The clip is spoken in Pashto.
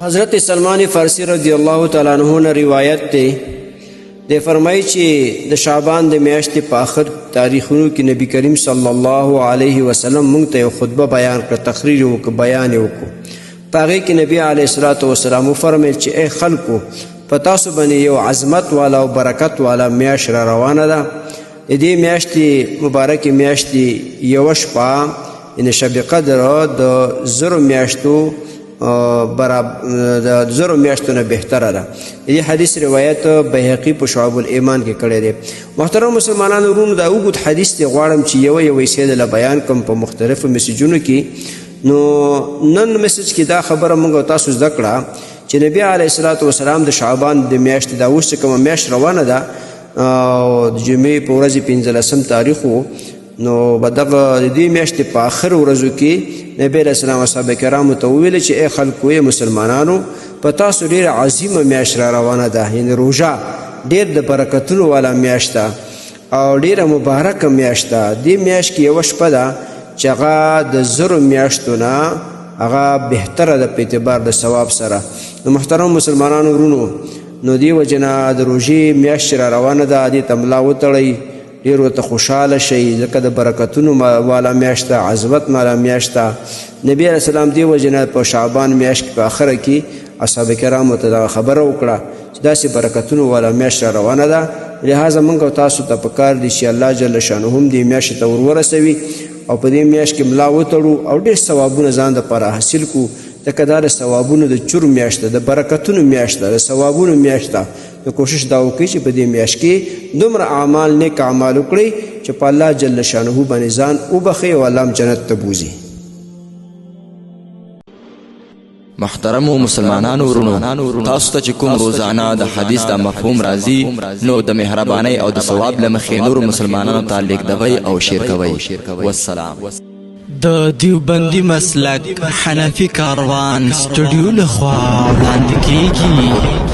حضرت سلمان فارسی رضی الله تعالی عنہ نه روایت دی، دی فرمایي چې د شعبان د میاشتې په آخر تاریخونو کې نبی کریم صلی الله علیه وسلم مونږ ته یو خطبه بیان کړه، تقریر یې وکړ، بیان یې وکړو. په هغې کې نبی علیه الصلاة والسلام وفرمیل چې ای خلکو، په تاسو باندې یو عظمت والا او برکت والا میاشت را روانه ده. د دې میاشتې مبارکې میاشتې یوه شپه یعنې شب قدر د زرو میاشتو د زرو میاشتو نه بهتره ده. د دې حدیث روایت بیهقي په شعب الایمان کې کړی دی. محترم مسلمانانو وروڼو، دا اوږد حدیث دی، غواړم چې یوه یوه حصه دله بیان کړم په مختلفو مسیجونو کې. نو نن مسیج کې دا خبره موږ تاسو زده کړه چې نبی علیه الصلاة والسلام د شعبان د میاشتې دا اوس چې کومه میاشت روانه ده او د جمعې په ورځې 15 تاریخ و، نو به دغه د دې میاشتې په آخر ورځو کې نبی علیه السلام اصحاب کرامو ته وویل چې ای خلکو، ای مسلمانانو، په تاسو ډېره عظیمه میاشت را روانه ده، یعنې روژه ډېر د برکتونو والا میاشت ده او ډېره مبارکه میاشت ده. دې میاشت کې یوه شپه ده چې هغه د زرو میاشتو نه هغه بهتره ده په اعتبار د ثواب سره. نو محترم مسلمانانو ورونو، نو دې وجې نه د روژې میاشت چې را روانه ده دې ته ملا وتړئ، ډېر ورته خوشحاله شئ، ځکه د برکتونو والا میاشت ده، عظمت والا میاشت ده. نبی علیه السلام دې وجې نه په شعبان میاشت کې په آخره کې اصحاب کرامو ته دغه خبره وکړه چې داسې برکتونو والا میاشت را روانه ده. لهذا موږ او تاسو ته پکار دي چې الله جل شانه هم دې میاشتې ته ور ورسوي او په دې میاشت کې ملا وتړو او ډېر ثوابونه ځان دپاره حاصل کړو، ځکه دا د ثوابونو د چور میاشت ده، د برکتونو میاشت ده، د ثوابونو میاشت ده. نو کوشش دا وکړئ چې په دې میاشت کې دومره اعمال نیک اعمال وکړئ چې په الله جل شانه باندې ځان وبخښي او الله هم جنت ته بوځي. محترمو مسلمانانو ورونو، تاسو ته چې کوم روزانه د حدیث دا مفهوم راځي نو د مهربانۍ او د ثواب له مخې نورو مسلمانانو ته لیږدوئ او شیر کوئ. والسلام. د دیوبندي مسلک حنفي کاروان سټډیو لخوا وړاندې کیږي.